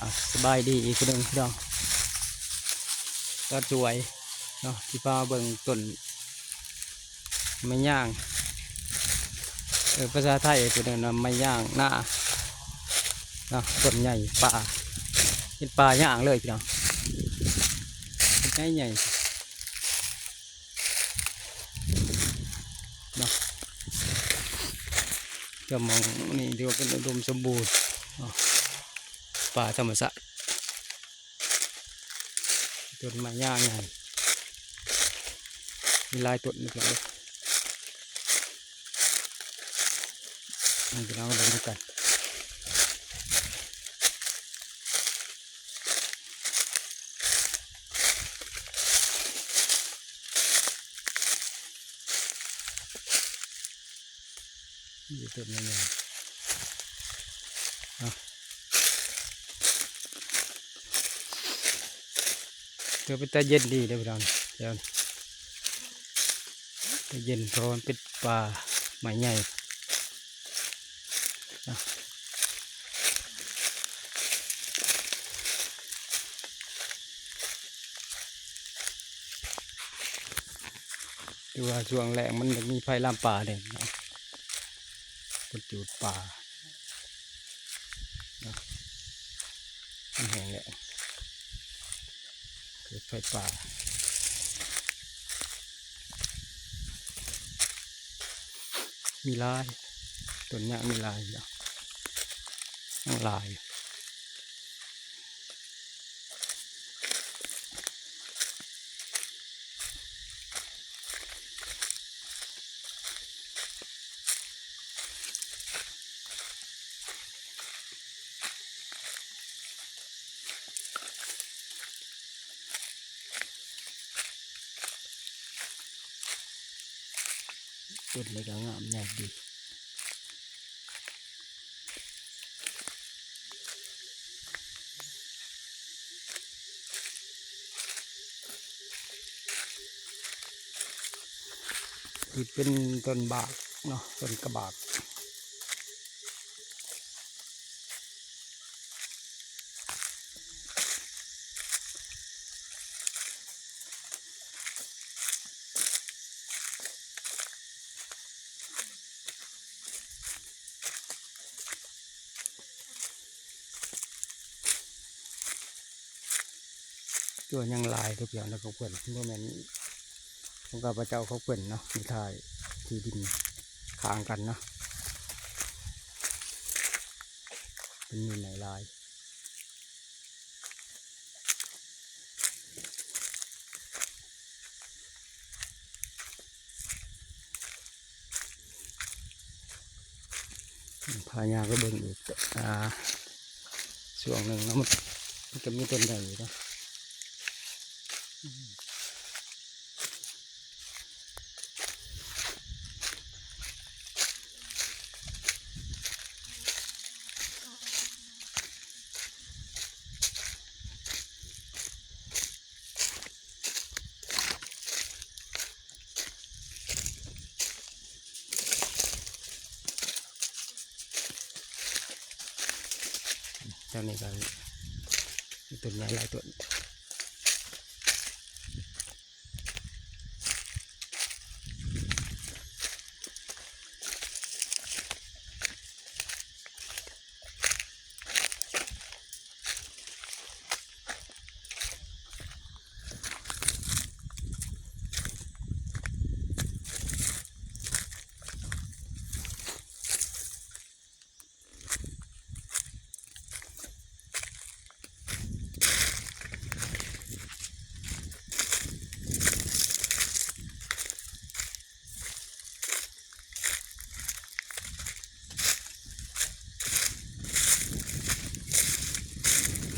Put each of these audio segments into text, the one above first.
ອ່ະ ສະບາຍດີອີກເທື່ອໜຶ່ງພີ່ນ້ອງ ຕອນສວຍເນາະ ຊິພາເບິ່ງຕົ້ນໄມ້ຍາງ ເອີ ພາສາໄທເພິ່ນເອີ້ນວ່າໄມ້ຍາງນາເນາະ ຕົ້ນໃຫຍ່ປ່າ ເປັນປ່າຍາງເລີຍພີ່ນ້ອງ ຕົ້ນໃຫຍ່ເນາະ ກໍໝ່ອງນີ້ຖືວ່າເປັນອຸດົມສົມບູນເນາະ ປ່າທຳມະຊາດ. ຕົ້ນໄມ້ຍາງໃຫຍ່ ມີຫຼາຍຕົ້ນເລີຍ ໃຫ້ພີ່ນ້ອງເບິ່ງນຳກັນ ມີແຕ່ຕົ້ນໃຫຍ່ໆ ເນາະ ຖືວ່າເປັນຕາເຢັນດີເດ້ພີ່ນ້ອງ ແຖວນີ້ ຕາເຢັນ ເພາະວ່າມັນເປັນປ່າໄມ້ໃຫຍ່ ເນາະ. ຄືວ່າຊ່ວງແລ້ງມັນຢາກມີໄຟລາມປ່າເດ້ເນາະ ເພິ່ນຈູດປ່າເນາະ ມັນແຫ້ງແລ້ງ ເກີດໄຟປ່າ ມີຫຼາຍ ຕົ້ນຍາງມີຫຼາຍເນາະ ຍັງຫຼາຍ. ຕົ້ນນີ້ກໍງາມໃຫຍ່ດີ. ທີ່ເປັນຕົ້ນບາກເນາະ ຕົ້ນກະບາກ. ຕົວຍັງຫຼາຍເດີພີ່ນ້ອງ ຂອງເພິ່ນ ບໍ່ແມ່ນ ຂອງຂ້າພະເຈົ້າ ຂອງເພິ່ນເນາະ ມີຖ່າຍທີ່ດິນຂ້າງກັນເນາະ ເພິ່ນມີຫຼາຍໆ. ພາຍ່າງໄປເບິ່ງອີກ ອ່າ ຊ່ວງໜຶ່ງເນາະ ມັນ ມັນກໍມີຕົ້ນໃຫຍ່ຢູ່ເນາະ. ແຖວນີ້ກໍມີຕົ້ນໃຫຍ່ຫຼາຍຕົ້ນ.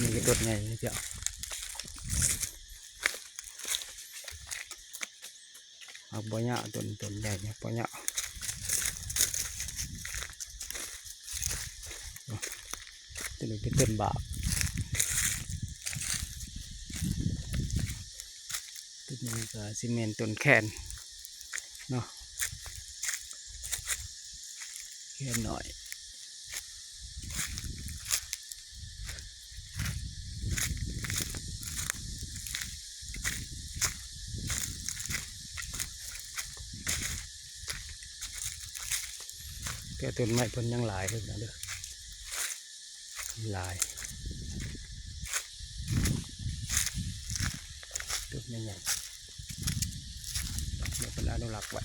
ນີ້ກໍຕົ້ນໃຫຍ່ເນາະ. ໝາກບໍ່ຍາວ ຕົ້ນ ຕົ້ນໃຫຍ່ ໝາກບໍ່ຍາວ. ໂອ້ ຕົວນີ້ເປັນຕົ້ນບາກ ຕົວນີ້ກໍຊິແມ່ນຕົ້ນແຄນເນາະ ແຄນນ້ອຍ. ແຕ່ຕົ້ນໄມ້ເພິ່ນຍັງຫຼາຍເດີພີ່ນ້ອງເດີ ຫຼາຍ ຕົ້ນໃຫຍ່ໆ ເພິ່ນອະນຸລັກໄວ້.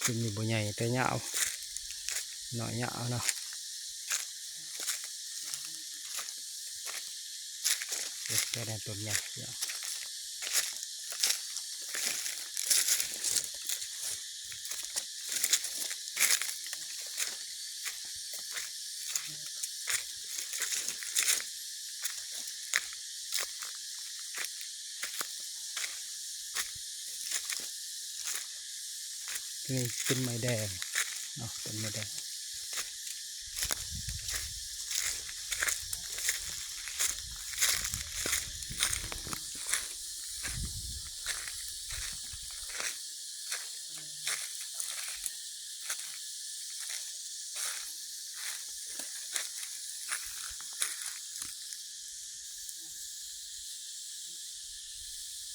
ຕົ້ນນີ້ບໍ່ໃຫຍ່ແຕ່ຍາວ ນ້ອຍຍາວເນາະ ເຮັດແຕ່ໃນຕົ້ນໃຫຍ່. ນີ້ເປັນໄມ້ແດງເນາະ ເປັນໄມ້ແດງ.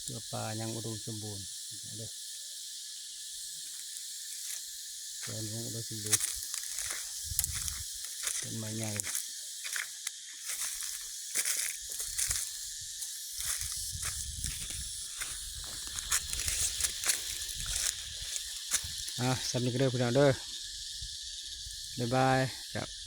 ເພື່ອປ່າຍັງອຸດົມສົມບູນເດີ ແຖວນີ້ຍັງອຸດົມສົມບູນ ຕົ້ນໄມ້ໃຫຍ່. ອ່າ ສ່ຳນີ້ກໍເດີພີ່ນ້ອງເດີ ບາຍບາຍ ເຈົ້າ.